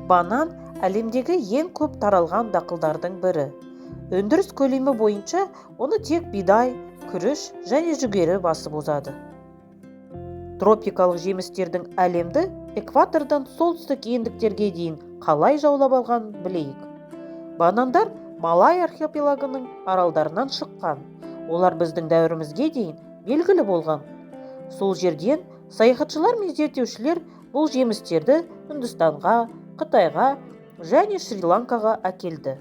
Банан – әлемдегі ең көп таралған дақылдардың бірі. Өндіріс көлемі бойынша оны тек бидай, күріш және жүгері басып озады. Тропикалық жемістердің әлемді экватордан солтүстік ендіктерге дейін қалай жаулап алғанын білейік. Банандар Малай архипелагының аралдарынан шыққан. Олар біздің дәуірімізге дейін белгілі болған. Сол жерден саяхатшылар мен зерттеушілер бұл жемістерді Үндістанға, Қытайға және Шри-Ланкаға әкелді.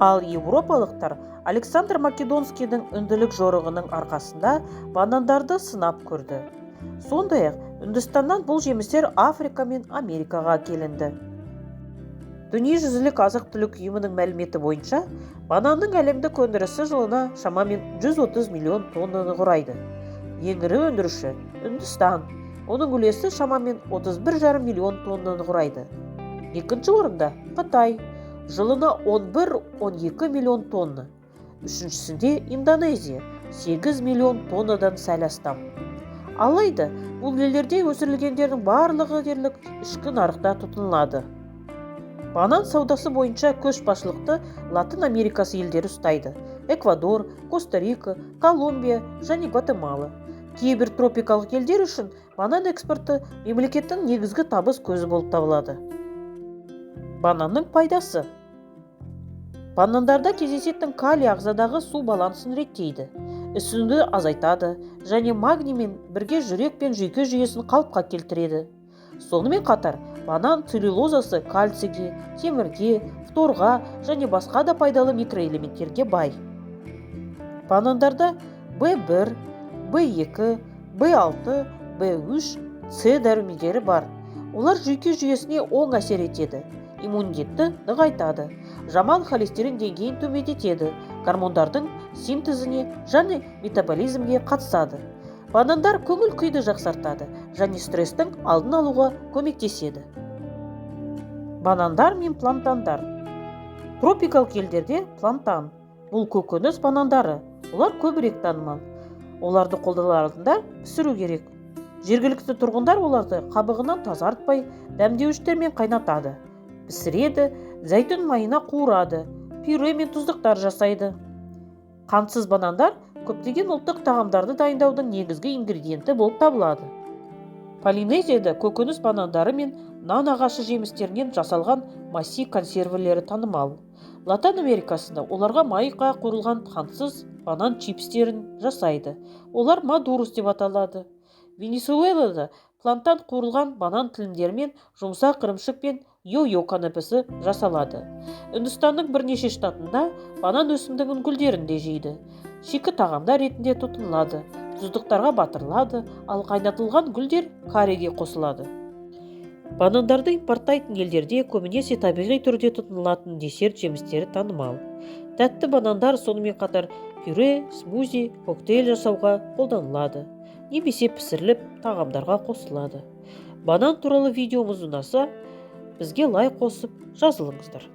Ал еуропалықтар Александр Македонскийдің үнділік жорығының арқасында банандарды сынап көрді. Сондай-ақ Үндістаннан бұл жемістер Африка мен Америкаға әкелінді. Дүниежүзілік азық-түлік ұйымының мәліметі бойынша, бананның әлемдік өндірісі жылына шамамен 130 миллион тоннаны құрайды. Ең ірі өндіруші – Үндістан. Оның үлесі шамамен 31,5 миллион тоннаны құрайды. Екінші орында – Қытай, жылына 11-12 миллион тонна. Үшіншісінде – Индонезия, 8 миллион тоннадан сәл астам. Алайда бұл елдерде өсірілгендердің барлығы дерлік ішкі нарықта тұтынылады. Банан саудасы бойынша көшбасшылықты Латын Америкасы елдері ұстайды: Эквадор, Коста-Рика, Колумбия және Гватемала. Кейбір тропикалық елдер үшін банан экспорты мемлекеттің негізгі табыс көзі болып табылады. Бананның пайдасы. Банандарда кездесетін калий ағзадағы су балансын реттейді, ісінуді азайтады және магниймен бірге жүрек пен жүйке жүйесін қалыпқа келтіреді. Сонымен қатар банан целлюлозасы кальцийге, темірге, фторға және басқа да пайдалы микроэлементтерге бай. Банандарда В1, В2, В6, В3, С дәрумендері бар. Олар жүйке жүйесіне оң әсер етеді, иммунитетті нығайтады, жаман холестерин деңгейін төмендетеді, гормондардың синтезіне және метаболизмге қатысады. Банандар көңіл күйді жақсартады және стресстің алдын алуға көмектеседі. Банандар мен плантандар. Тропикалық елдерде плантан – бұл көкөніс банандары. Олар көбірек танымал. Оларды қолданар алдында пісіру керек. Жергілікті тұрғындар оларды қабығынан тазартпай, дәмдеуіштермен қайнатады, пісіреді, зәйтүн майына қуырады, пюре мен тұздықтар жасайды. Қантсыз банандар көптеген ұлттық тағамдарды дайындаудың негізгі ингредиенті болып табылады. Полинезияда көкөніс банандары мен нан ағашы жемістерінен жасалған маси консервілері танымал. Латын Америкасында оларға майға қуырылған қантсыз банан чипстерін жасайды. Олар мадурос деп аталады. Венесуэлада плантан қуырылған банан тілімдерімен жұмсақ ірімшік пен йо-йо канапесі жасалады. Үндістанның бірнеше штатында банан өсімдігінің гүлдерін де жейді. Шикі тағамдар ретінде тұтынылады, тұздықтарға батырылады, ал қайнатылған гүлдер карриге қосылады. Банандарды импорттайтын елдерде көбінесе табиғи түрде тұтынылатын десерт жемістері танымал. Тәтті банандар сонымен қатар пюре, смузи, коктейль жасауға қолданылады немесе пісіріліп, тағамдарға қосылады. Банан туралы видеомыз ұнаса, бізге лайк қосып, жазылыңыздар.